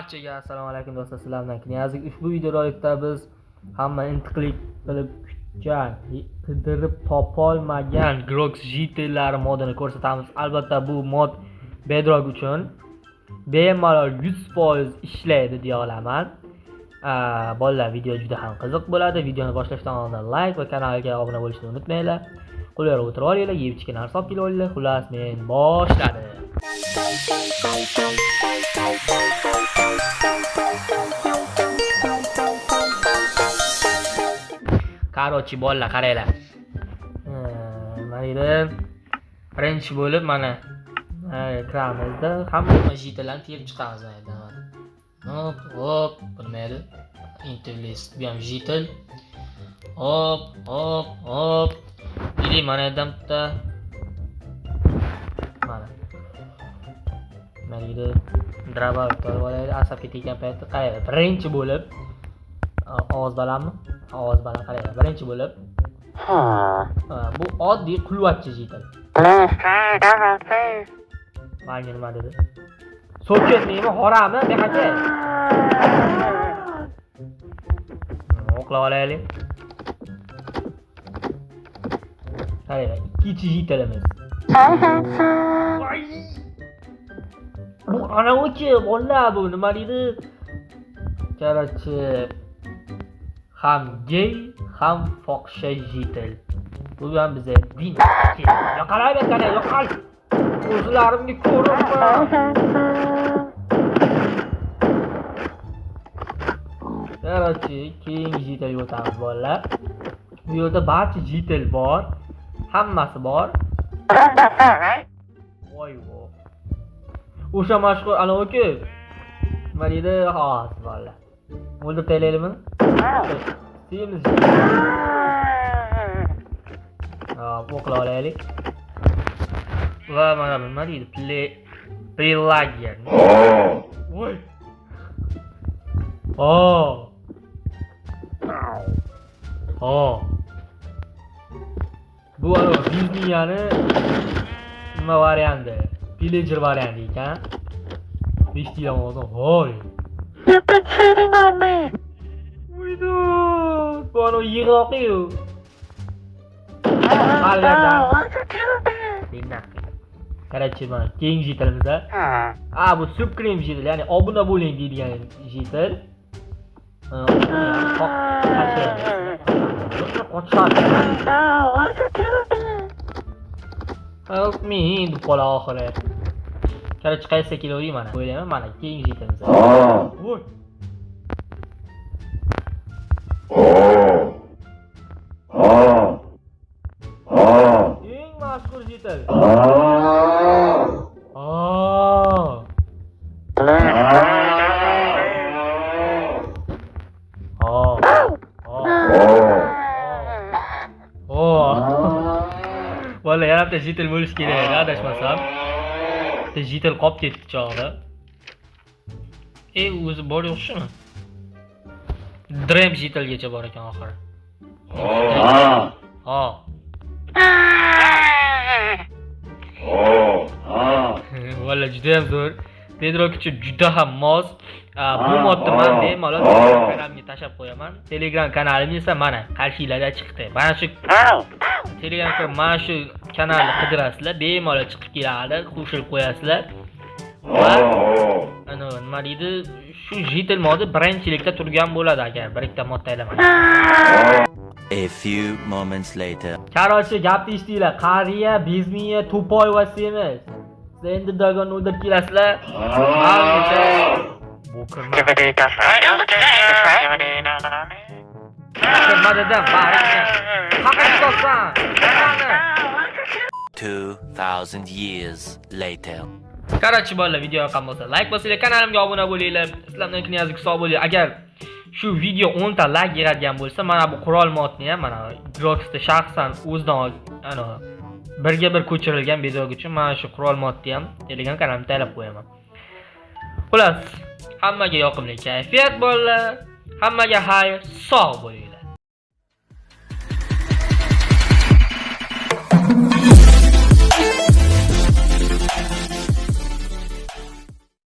Barchaga assalomu alaykum do'stlar, sizlar bilan Knyazik. Ushbu videorolikda biz hamma intiqlik qilib kutgan, qidirib topolmagan Grox GT'lari modini ko'rsatamiz. Albatta bu mod Bedrock uchun bemalol 100% ishlaydi deya olaman. Bolalar, video juda ham qiziq bo'ladi. Videoni boshlashdan oldin like va kanalga obuna bo'lishni unutmanglar. Qo'llar o'tirib olinglar, yeb ichgan narsa olib kelib olinglar. Xullas, men boshladim. Короче, bolalar, qaranglar. Mana yerda birinchi bo'lib mana kiramizda hamma jitalarni terib chiqamiz mana yerdan. Hop, hop, bu nima edi? Interlist, bu ham jitel. Hop, hop, hop. Или mana yerdan bitta mana. Mana yerda дробовик olib olaylik. Asabga tekkan paytda qaranglar, birinchi bo'lib ovoz balandmi? Ovoz baland, qaranglar. Birinchi bo'lib bu oddiy qulvatchi jitel. Manga nima dedi? So'kinmaymi, horami, mehacha? O'qlab olaylik. Qaranglar, ikkinchi jitelimiz. Voy! Bu anavi bolalar, bu nima deydi? Короче, ham gey, ham fohisha jitel. Bu ham biza din. Yo'qolay berkana, yo'qol. Ko'zlarimga ko'rinma. Короче, keyingi jitelga o'tamiz bolalar. Bu yerda barcha jitel bor. Hammasi bor. Voy vo. O'sha mashhur anavi-ku. Nima deydi? Hozir bolalar. O'ldirib tashlaylikmi? Semiz. Hop, o'qlab olaylik. Va mana bu nima deydi? Play Pillager. Voy. Oh. Oh. Bu anavi Disneyani nima varianti? Pillager varianti ekan. Eshitgan bo'lsam, voy. You've been cheating on me. Uydu. Bu anavi yig'loqi-yu. Hallarda. Why'd you do that? Dinna. Короче, mana keyingi jitelimizda. A, bu subscribe jitel, ya'ni obuna bo'ling deydigan jitel. Qochadi. Why'd you do that? Help me deb qoladi oxiri. Короче, qaysi kelavering mana. O'ylayman, mana keyingi jitelimiz. Voy. Eng mashhur jitel. Aa. Ha. Ha. Oh. Valla yana bitta jitel bo'lishi kerak edi, adashmasam. Bitta jitel qolib ketdi chog'da. E, o'zi bor yo'qshimi? Dream jitelgacha bor ekan oxiri. Ha. Valla juda ham zo'r. Bedrock uchun juda ham mos. Bu modni men bemalol Telegram kanalimga tashlab qo'yaman. Telegram kanalim esa mana qarshinglarda chiqdi. Mana shu Telegram mana shu kanalni qidirasizlar, bemalol chiqib keladi, qo'shilib qo'yasizlar. Va ana nima deydi, shu jitel modi birinchilikda turgan bo'ladi agar bir ikkita mod taylaman. A few moments later. Короче, gapni eshitinglar. Qariya, bezmiya, to'poy va semiz. Sizlar endi dagonni o'ldirib kelasizlar. Mangacha bu kirma. Kirma dedim, bari. Haqini topsan. Qani? 2000 years later. Короче, bolalar, video yoqqan bo'lsa like bosinglar, kanalimga obuna bo'linglar. Sizlar bilan Knyazik sog' bo'linglar. Agar shu video 10 ta like yig'adigan bo'lsa, mana bu qurol modni ham mana Groxda shaxsan o'zidan ana birga bir ko'chirilgan Bedrock uchun mana shu qurol modni ham Telegram kanalimda taylab qo'yaman. Xullas, hammaga yoqimli kayfiyat bolalar. Hammaga xayr, sog' bo'linglar.